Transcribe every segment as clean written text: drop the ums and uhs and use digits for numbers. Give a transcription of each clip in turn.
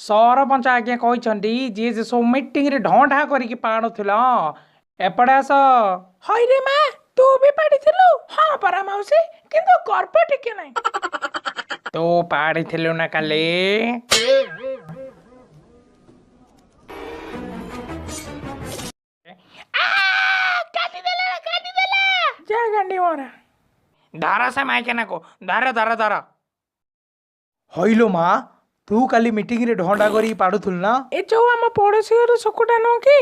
ସରପଞ୍ଚ ଆଜ୍ଞା କହିଛନ୍ତି, ଯିଏ ଯେ ସବୁ ମିଟିଂରେ ଢଁ ଢାଁ କରିକି ପାଣୁଥିଲ, ଏପଟେ ଆସ। ହଇରେ ମା, ତୁ ବି ପାଡ଼ିଥିଲୁ? ହଁ ପରା ମାଉସୀ, କିନ୍ତୁ ଗର୍ବ ଟିକେ ନାହିଁ। ତୁ ପାଡ଼ିଥିଲୁ ନା କାଲି? କାଟିଦେଲା, କାଟିଦେଲା। ଯା ଗାଣ୍ଡି ମରା। ଧର ସେ ମାଇକେନାକୁ, ଧର ଧର ଧର। ହଇଲୋ ମା, ତୁ କାଲି ମିଟିଂରେ ଢଣ୍ଡା କରିକି ପାଡୁଥିଲୁ ନା? ଏ ଯୋଉ ଆମ ପଡ଼ୋଶୀ ଘର ଶୁକୁଟା ନୁହଁ କି,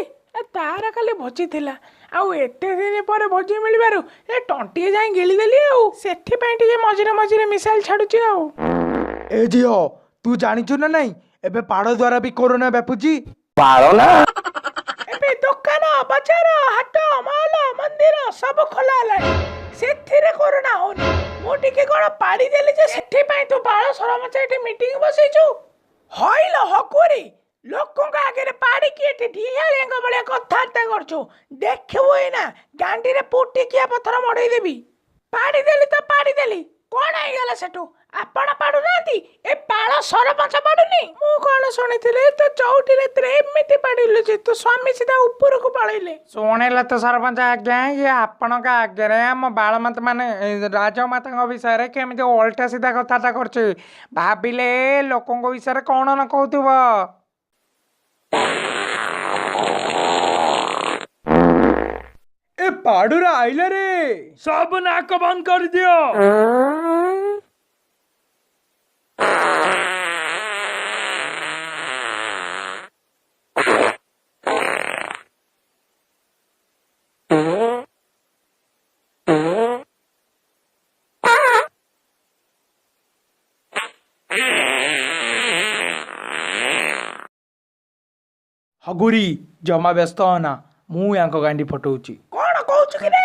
ତାର କାଲି ଭୋଜି ଥିଲା, ଆଉ ଏତେ ଦିନ ପରେ ଭୋଜି ମିଳିବାରୁ ଏ ଟଣ୍ଟିଏ ଯାଇ ଗିଳିଦେଲି, ଆଉ ସେଥିପାଇଁ ଟିକେ ମଝିରେ ମଝିରେ ମିସାଇଲ ଛାଡୁଛି ଆଉ। ଏ ଝିଅ, ତୁ ଜାଣିଛୁ ନା ନାଇଁ ଏବେ ପାଡ଼ ଦ୍ୱାରା ବି କରୋନା ବ୍ୟାପୁଛି? ଏବେ ଦୋକାନ, ବଜାର, ହାଟ, ମହଲ, ମନ୍ଦିର ସବୁ ଖୋଲା ହେଲାଣି, ସେଥିରେ କରୋନା ହଉନି। ମୁଁ ଟିକେ କଣ ପାଡ଼ିଦେଲି ଯେ ସେଥିପାଇଁ ତୁ ବାଳ ସରପଞ୍ଚ ଏଠି ମିଟିଂ ବସେଇଛୁ? ହଇଲ ହକୁରି, ଲୋକଙ୍କ ଆଗରେ ପାଡ଼ିକି ଏଠି ଢିଆଳିଆଙ୍କ ଭଳିଆ କଥାବାର୍ତ୍ତା କରୁଛୁ? ଦେଖିବୁ ଏଇନା ଗାଣ୍ଡିରେ ପୁଟିକିଆ ପଥର ମଡେଇଦେବି। ପାଡ଼ିଦେଲି ତ ପାଡ଼ିଦେଲି, କଣ ହେଇଗଲା ସେଠୁ? ଆପଣ ପାଡୁନାହାନ୍ତି, ଏ ବାଳ ସରପଞ୍ଚ ପାଡୁନି। ମୁଁ କଣ ଶୁଣିଥିଲି, ତୁ ଚଉଠିରେ ଏମିତି ପାଡ଼ିଲୁ ଯେ ତୋ ସ୍ୱାମୀ ସିଧା ଉପରକୁ ପଳେଇଲେ। ଶୁଣିଲେ ତ ସରପଞ୍ଚ ଆଜ୍ଞା, ଇଏ ଆପଣଙ୍କ ଆଗରେ ଆମ ବାଳମାତା ମାନେ ରାଜମାତାଙ୍କ ବିଷୟରେ କେମିତି ଓଲଟା ସିଧା କଥାବାର୍ତ୍ତା କରୁଛି। ଭାବିଲେ ଲୋକଙ୍କ ବିଷୟରେ କଣ ନ କହୁଥିବ। ଏ ପାଡୁରା ଆଇଲା ରେ, ସବୁ ନାକ ବନ୍ଦ କରିଦିଅ। ହଗୁରି, ଜମା ବ୍ୟସ୍ତ ହନା, ମୁଁ ୟାଙ୍କ ଗାଣ୍ଡି ଫଟଉଛି। କଣ କହୁଛୁ କି ରେ?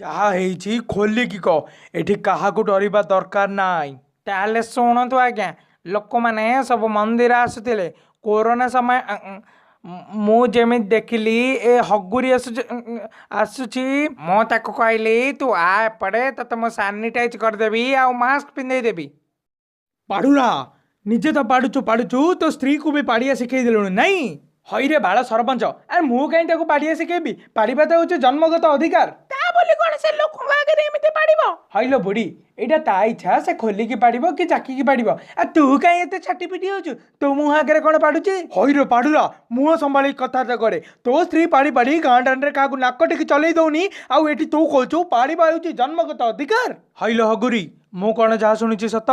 ଯାହା ହେଇଛି ଖୋଲିକି କହ, ଏଠି କାହାକୁ ଡରିବା ଦରକାର ନାହିଁ। ତାହେଲେ ଶୁଣନ୍ତୁ ଆଜ୍ଞା, ଲୋକମାନେ ସବୁ ମନ୍ଦିର ଆସୁଥିଲେ କୋରୋନା ସମୟ। ମୁଁ ଯେମିତି ଦେଖିଲି ଏ ହଗୁରି ଆସୁଛି ଆସୁଛି, ମୁଁ ତାକୁ କହିଲି ତୁ ଆ ଏପଟେ, ତତେ ମୁଁ ସାନିଟାଇଜ କରିଦେବି ଆଉ ମାସ୍କ ପିନ୍ଧେଇ ଦେବି। ପାଡୁରା, ନିଜେ ତ ପାଡୁଛୁ ପାଡୁଛୁ, ତୋ ସ୍ତ୍ରୀକୁ ବି ପାଡ଼ିଆ ଶିଖେଇ ଦେଲୁଣି ନାଇଁ? ହଇରେ ବାଳ ସରପଞ୍ଚ, ଆରେ ମୁଁ କାହିଁ ତାକୁ ପାଡ଼ିଆ ଶିଖେଇବି? ପାଡ଼ିବା ତ ହେଉଛି ଜନ୍ମଗତ ଅଧିକାର। ତା ବୋଲି କଣ ସେ ଲୋକଙ୍କ ଆଗରେ ଏମିତି ପାଡ଼ିବ? ହଇଲୋ ବୁଢ଼ୀ, ଏଇଟା ତା ଇଚ୍ଛା, ସେ ଖୋଲିକି ପାଡ଼ିବ କି ଚାକିକି ପାଡ଼ିବ। ଆଉ ତୁ କାହିଁ ଏତେ ଛାଟି ପିଟି ହଉଛୁ? ତୋ ମୁହଁ ଆଗରେ କଣ ପାଡୁଛି? ହଇରେ ପାଡୁରା, ମୁହଁ ସମ୍ଭାଳିକି କଥାବାର୍ତ୍ତା କରେ। ତୋ ସ୍ତ୍ରୀ ପାଡ଼ି ପାଡ଼ି ଗାଁ ଦାଣ୍ଡରେ କାହାକୁ ନାକ ଟେକି ଚଲେଇ ଦଉନି, ଆଉ ଏଠି ତୁ କହୁଛୁ ପାଡ଼ିବା ହେଉଛି ଜନ୍ମଗତ ଅଧିକାର। ହଇଲୋ ହଗୁରି, ମୁଁ କଣ ଯାହା ଶୁଣିଛି ସତ?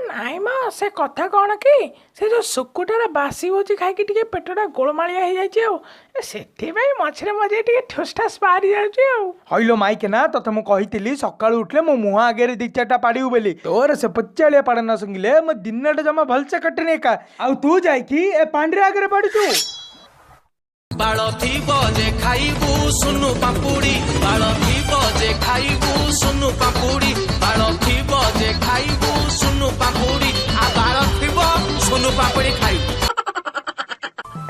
ନାଇଁ ମ, ସେ କଥା କଣ କି, ସେ ଯୋଉ ଶୁକୁଟାର ବାସି ଭୋଜି ଖାଇକି ଟିକେ ପେଟଟା ଗୋଳମାଳିଆ ହେଇଯାଇଛି, ଆଉ ସେଥିପାଇଁ ମଝିରେ ମଝିରେ ଟିକେ ଠୁସ୍ ଠାସ୍ ବାହାରି ଯାଉଛି ଆଉ। ହଇଲୋ ମାଇକେନା, ତତେ ମୁଁ କହିଥିଲି ସକାଳୁ ଉଠିଲେ ମୋ ମୁହଁ ଆଗରେ ଦି ଚାରିଟା ପାଡ଼ିବୁ ବୋଲି। ତୋର ସେ ପଚାଳିଆ ପାଡ଼ ନ ଶୁଙ୍ଘିଲେ ମୋ ଦିନଟା ଜମା ଭଲସେ କଟେନି ଏକା, ଆଉ ତୁ ଯାଇକି ଏ ପାଣ୍ଡିରେ ଆଗରେ ପାଡୁଛୁ। ବାଳ ଥିବ ଯେ ଖାଇବୁ ସୁନୁ ପାମ୍ପୁଡ଼ି, ବାଳ ଥିବ ଯେ ଖାଇବୁ ସୁନୁ ପାମ୍ପୁଡ଼ି, ବାଳ ଥିବ ଯେ ଖାଇବୁ ସୁନୁ ପାମ୍ପୁଡ଼ି, ଆଉ ବାଳ ଥିବ ସୁନୁ ପାମ୍ପୁଡ଼ି ଖାଇବୁ।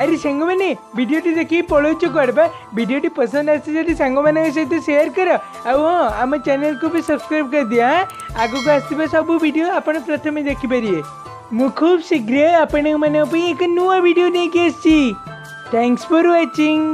ଆରେ ସାଙ୍ଗମାନେ, ଭିଡ଼ିଓଟି ଦେଖିକି ପଳଉଛୁ କୁଆଡ଼େ ବା? ଭିଡ଼ିଓଟି ପସନ୍ଦ ଆସିଛି ଯଦି ସାଙ୍ଗମାନଙ୍କ ସହିତ ସେୟାର କର, ଆଉ ହଁ, ଆମ ଚ୍ୟାନେଲକୁ ବି ସବସ୍କ୍ରାଇବ୍ କରିଦିଅ। ହଁ, ଆଗକୁ ଆସିଥିବା ସବୁ ଭିଡ଼ିଓ ଆପଣ ପ୍ରଥମେ ଦେଖିପାରିବେ। ମୁଁ ଖୁବ୍ ଶୀଘ୍ର ଆପଣମାନଙ୍କ ପାଇଁ ଏକ ନୂଆ ଭିଡ଼ିଓ ନେଇକି ଆସିଛି। Thanks for watching.